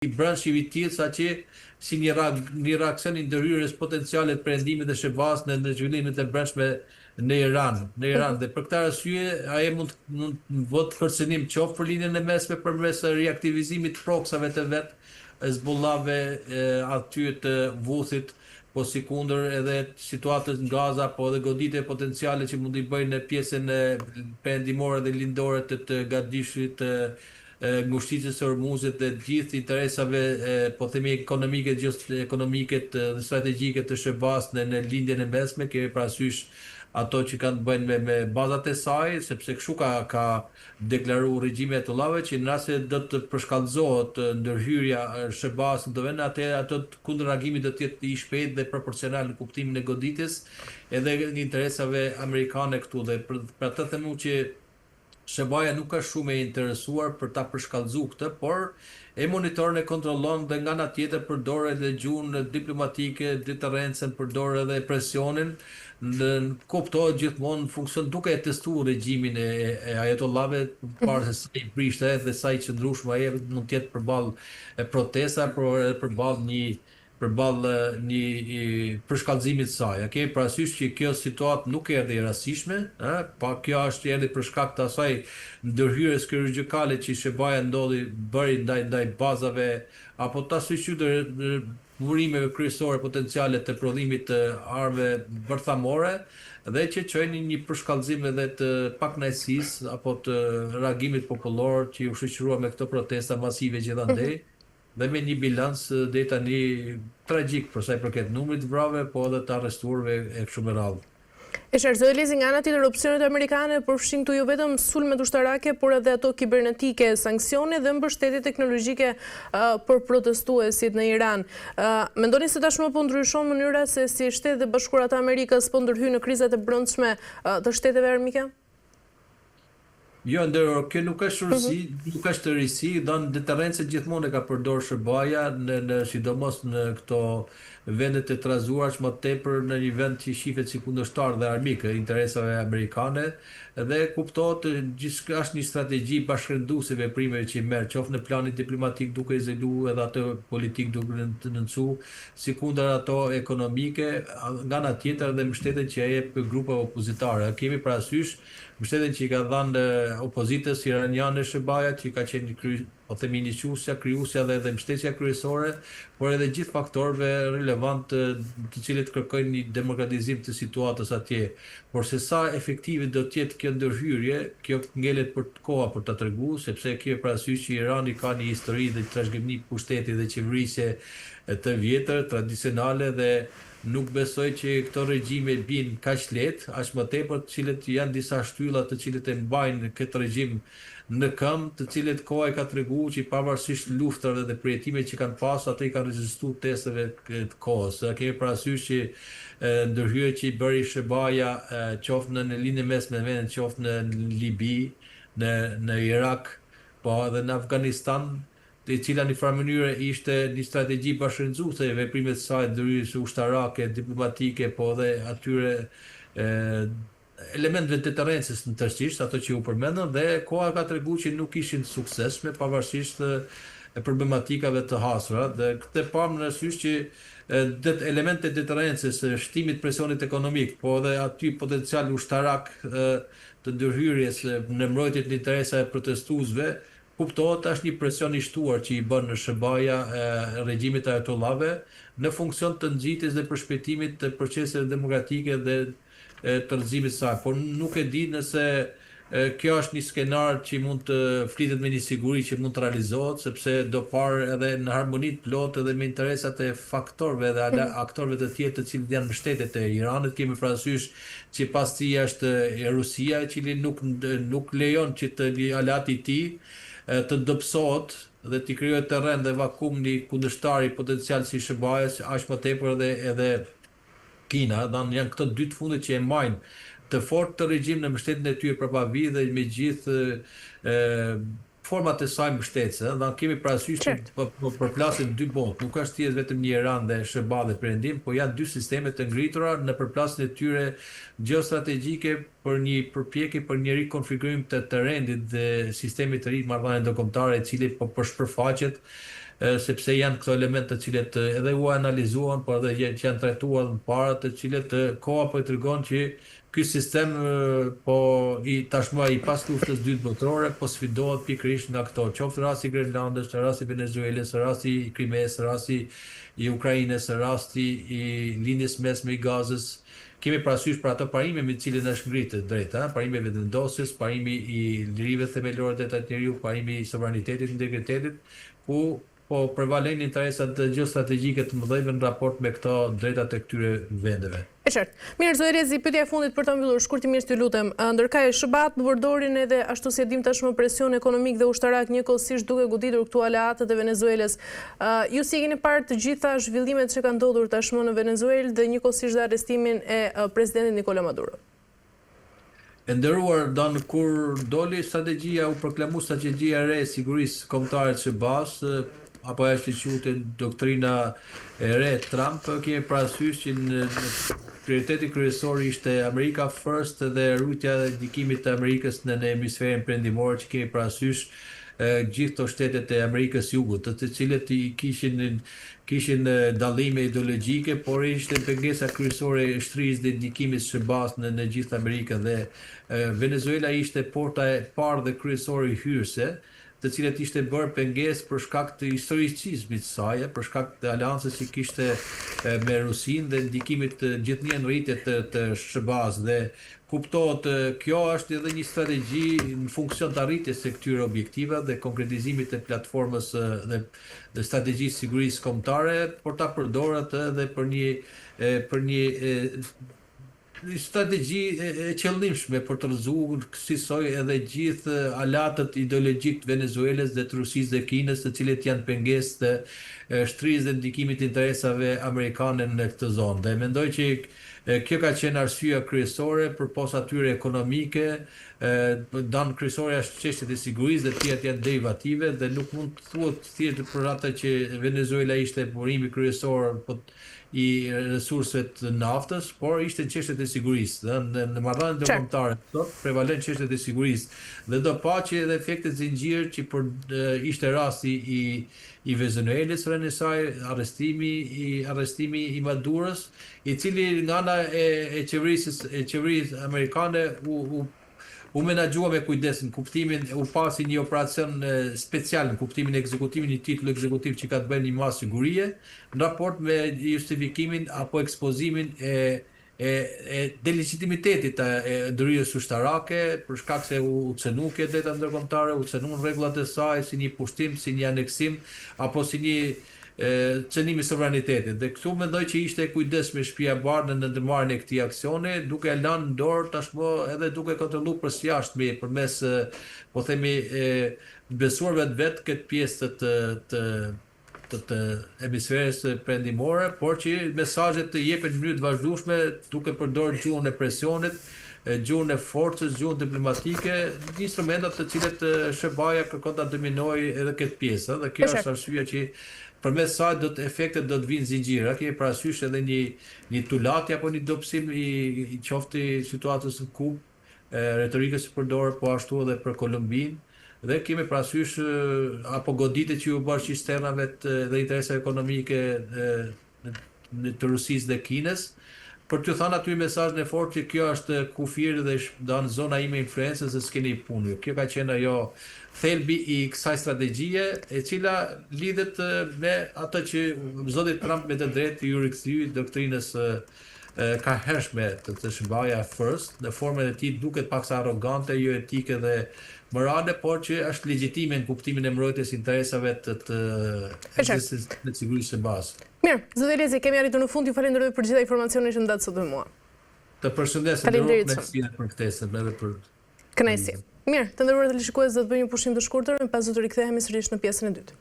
I brendshëm i tillë sa që si një një reaksion i ndërhyrjes potenciale të Perëndimit dhe SHBA-së në në zhvillimet e brendshme në Iran, në Iran dhe për këtë arsye ai mund mund të bëhet kërcënim qoftë për Lindjen e Mesme përmes riaktivizimit të proksave të vet, Hezbollahve aty të Huthit, po sikundër edhe situatës në Gaza, po edhe goditje potenciale që mund t'i bëjnë në pjesën perëndimore dhe lindore të të gadishullit të Ngushticës së Hormuzit dhe të gjithë interesave, po themi ekonomike, ekonomike dhe strategjike të SHBA-së në në Lindjen e Mesme, kemi parasysh ato që kanë të bëjnë me me bazat e saj, sepse kështu ka ka deklaru regjimi i Ajatollahëve që në rast se do të përshkallëzohet ndërhyrja e SHBA-së në këto vende, atëherë ato kundërreagimi do të jetë i shpejtë dhe proporcional në kuptimin e goditjes edhe interesave amerikane këtu dhe për për atë them unë që SHBA-ja nuk është shumë e interesuar për ta përshkallëzu këtë, por e monitoron e kontrollon dhe nga ana tjetër përdor edhe gjuhën diplomatike, deterrencën, përdor edhe presionin, në kuptohet gjithmonë në funksion duke e testuar regjimin e, e ajatollahëve parë se sa i brishtë dhe sa i qëndrueshëm ai mund të jetë përballë protestave, por edhe përballë një përballë një përshkallëzimi të saj. A kemi parasysh që kjo situatë nuk erdhi e rastësishme, ë, pa kjo është erdhi për shkak të asaj ndërhyrjes kirurgjikale që SHBA-ja ndodhi bëri ndaj ndaj bazave apo të ashtuquajtur burimeve kryesore potenciale të prodhimit të armëve bërthamore dhe që çojnë në një përshkallëzim edhe të pakënaqësisë apo të reagimit popullor që u shoqërua me këto protesta masive gjithandej. Dhe me një bilanc deri tani tragjik për sa i përket numrit të vrarëve, po edhe të arrestuarve e kështu me radhë. E qartë, zoti Elezi, nga ana tjetër opsionet amerikane përfshijnë këtu jo vetëm sulmet ushtarake, por edhe ato kibernetike, sanksione dhe mbështetje teknologjike për protestuesit në Iran. Mendoni se tashmë po ndryshon mënyra se si Shtetet e Bashkuara të Amerikës po ndërhyjnë në krizat e brendshme të shteteve armike? Jo, ndër, kjo nuk është risi, nuk është risi, don deterrencën gjithmonë e ka përdorur SHBA-ja në në sidomos në këto vende të trazuara që më tepër në një vend që shifet si kundërshtar dhe armik e interesave amerikane dhe kuptohet gjithçka është një strategji bashkërenduese e veprimeve që i merr qoftë në planin diplomatik duke izolu edhe atë politik duke denoncu sikundër ato ekonomike nga ana tjetër edhe mbështetjen që e jep grupeve opozitare. Kemi parasysh Mbështetjen që i ka dhënë opozitës iraniane SHBA-ja, që ka qenë kry, po themi iniciuesja, krijuesja dhe edhe mbështetësja kryesore, por edhe gjithë faktorëve relevantë të cilët kërkojnë një demokratizim të situatës atje. Por se sa efektive do të jetë kjo ndërhyrje, kjo ngelet për koha për ta tregu, sepse kemi parasysh që Irani ka një histori dhe trashëgimi pushteti dhe qeverisje të vjetër, tradicionale dhe Nuk besoj që këto regjime bien kaq lehtë, aq më tepër të cilët janë disa shtylla të cilët e mbajnë këtë regjim në këmbë, të cilët koha i ka tregu që pavarësisht luftërave dhe përjetimeve që kanë pasur, ato i kanë rezistu testeve të kohës. Kemi parasysh që ndërhyrjet që i bëri SHBA-ja qoftë në në Lindjen e Mesme në vendin qoftë në Libi, në në Irak, po edhe në Afganistan, e cila në një farë mënyre ishte një strategji bashkërenduese e veprimeve të saj ndërhyrjes ushtarake, diplomatike, po edhe atyre elementëve të deterrencës në tërësisht, ato që u përmendën dhe koha ka tregu që nuk ishin të suksesshme pavarësisht problematikave të hasura dhe këtë pamë në sysh që det elementet e deterrencës, shtimit të presionit ekonomik, po edhe aty potencial ushtarak të ndërhyrjes në mbrojtje të interesave protestuesve, Kuptohet është një presion i shtuar që i bën SHBA-ja regjimit të ajatollahëve në funksion të nxitjes dhe përshpejtimit të proceseve demokratike dhe të rrëzimit të saj, por nuk e di nëse kjo është një skenar që mund të flitet me një siguri që mund të realizohet, sepse do parë edhe në harmoni të plotë edhe me interesat e faktorëve dhe aktorëve të tjerë të cilët janë mbështetje të Iranit. Kemi parasysh që pas tij është Rusia e cili nuk nuk lejon që të një aleat i tij të dobësohet dhe t'i krijohet terren dhe vakum një kundërshtari potencial si SHBA-ja, aq më tepër edhe edhe Kina, dhe janë këto dy të fundit që e mbajnë të fortë këtë regjim në mbështetjen e tyre prapavijë dhe me gjithë format e saj mbështetëse, dhe kemi parasysh që po, po përplasin dy botë, nuk është thjesht vetëm një Iran dhe SHBA dhe Perëndim, po janë dy sisteme të ngritura në përplasjen e tyre gjeostrategjike për një përpjekje për një rikonfigurim të të rendit dhe sistemit të ri të marrëdhënieve ndërkombëtare, i cili po përshpërfaqet. sepse janë këto elementë të cilët edhe u analizuan, por edhe që janë trajtuar më parë, të cilët koha po i tregon që ky sistem po i tashmë i pas luftës dytë botërore po sfidohet pikërisht nga këto, qoftë rasti i Grenlandës, rasti i Venezuelës, rasti i Krimesë, rasti i Ukrainës, rasti i Lindjes Mesme i Gazës. Kemi parasysh për ato parime mbi të cilën është ngritë e drejta, parimi i vetëvendosjes, parimi i lirive themelore të drejtat e njeriut, parimi i sovranitetit, integritetit, ku po prevalojnë interesat gjeostrategjike të mëdhenjve në raport me këto drejta të këtyre vendeve. E qartë. Mirë, zoti Elezi, pyetja e fundit për ta mbyllur, shkurtimisht ju lutem. Ndërkaq, SHBA-të po përdorin edhe, ashtu si e dimë tashmë, presion ekonomik dhe ushtarak njëkohësisht duke goditur këtu aleatët e Venezuelës. Ju si i keni parë të gjitha zhvillimet që kanë ndodhur tashmë në Venezuelë dhe njëkohësisht dhe arrestimin e presidentit Nicola Maduro? E nderuar Dan, kur doli strategjia, u proklamu strategjia e re e sigurisë kombëtare të SHBA-së, apo ajo që quhet doktrina e re Trump, kemi parasysh që në prioriteti kryesor ishte America First dhe ruajtja e ndikimit të Amerikës në në hemisferën perëndimore që kemi parasysh gjithë këto shtetet e Amerikës së Jugut, të të cilët i kishin kishin dallime ideologjike, por ishte pengesa kryesore e shtrirjes dhe ndikimit të SHBA-së në në gjithë Amerikën dhe Venezuela ishte porta e parë dhe kryesore hyrëse, të cilat ishte bërë pengesë për shkak të historicizmit të saj, për shkak të aleancës që kishte me Rusinë dhe ndikimit gjithnjë në rritje të të SHBA-së dhe Kuptohet, kjo është edhe një strategji në funksion të arritjes së këtyre objektivave dhe konkretizimit të platformës dhe dhe strategjisë së sigurisë kombëtare, por ta përdorë atë edhe për një për një një strategji e qëllimshme për të rrëzuar kësisoj edhe gjithë aleatët ideologjikë të Venezuelës dhe të Rusisë dhe Kinës, të cilët janë pengesë të shtrirjes dhe ndikimit të interesave amerikane në këtë zonë. Dhe mendoj që Kjo ka qenë arsyeja kryesore, përpos atyre ekonomike, dan kryesorja është çështjet e sigurisë dhe të tjerat janë derivative dhe nuk mund të thuhet thjesht për atë që Venezuela ishte burimi kryesor po i resurseve të naftës, por ishte çështjet e sigurisë. Dhe në, në marrëdhëniet ndërkombëtare sot prevalojnë çështjet e sigurisë dhe do pa që edhe efektet zinxhir që për ishte rasti i i Venezuelës rënia e saj, arrestimi i arrestimi i Maduros, i cili nga ana e e qeverisë e qeverisë amerikane u u u menaxhua me kujdes në kuptimin u pa si një operacion special në kuptimin e ekzekutimit një titull ekzekutiv që ka të bëjë një masë sigurie në raport me justifikimin apo ekspozimin e e e delegjitimitetit të ndërhyrjes ushtarake për shkak se u cenu kjo e drejta ndërkombëtare, u cenuan rregullat e saj si një pushtim, si një aneksim apo si një cenim i sovranitetit. Dhe këtu mendoj që ishte e kujdesshme Shtëpia e Bardhë në ndërmarrjen e këtij aksioni, duke e lënë në dorë tashmë edhe duke kontrolluar për së jashtmi përmes po themi të besuarve të vet këtë pjesë të të të të hemisferës perëndimore, por që mesazhet të jepen në mënyrë të vazhdueshme duke përdorur gjuhën e presionit, gjuhën e forcës, gjuhën diplomatike, instrumentat të cilët SHBA-ja kërkon ta dominojë edhe këtë pjesë, ëh, dhe kjo është arsyeja që përmes saj do të efektet do të vijnë zinxhir, ëh, kemi parasysh edhe një një tulatje apo një dobësim i, i qoftë i situatës në Kubë, retorikës së përdorur po ashtu edhe për Kolumbinë dhe kemi parasysh apo goditjet që iu bërë cisternave dhe interesave ekonomike të Rusisë dhe Kinës, për t'ju thënë aty mesazhin e fortë që kjo është kufiri dhe dan zona ime e influencës dhe s'keni punë ju. Kjo ka qenë ajo thelbi i kësaj strategjie, e cila lidhet me atë që zoti Trump me të drejtë iu rikthye doktrinës kahershme të të SHBA-ja First, në formën e tij duket paksa arrogante, jo etike dhe morale, por që është legjitime në kuptimin e mbrojtjes interesave të të ekzistencës të sigurisë së SHBA-së. Mirë, zoti Elezi, kemi arritur në fund, ju falenderoj për gjitha informacionet që ndatë sot me mua. Të përshëndes, e nderuar, kënaqësi për ftesën edhe për Kënaqësi. Mirë, të nderuar teleshikues, do të bëjmë një pushim të shkurtër, më pas do të rikthehemi sërish në pjesën e dytë.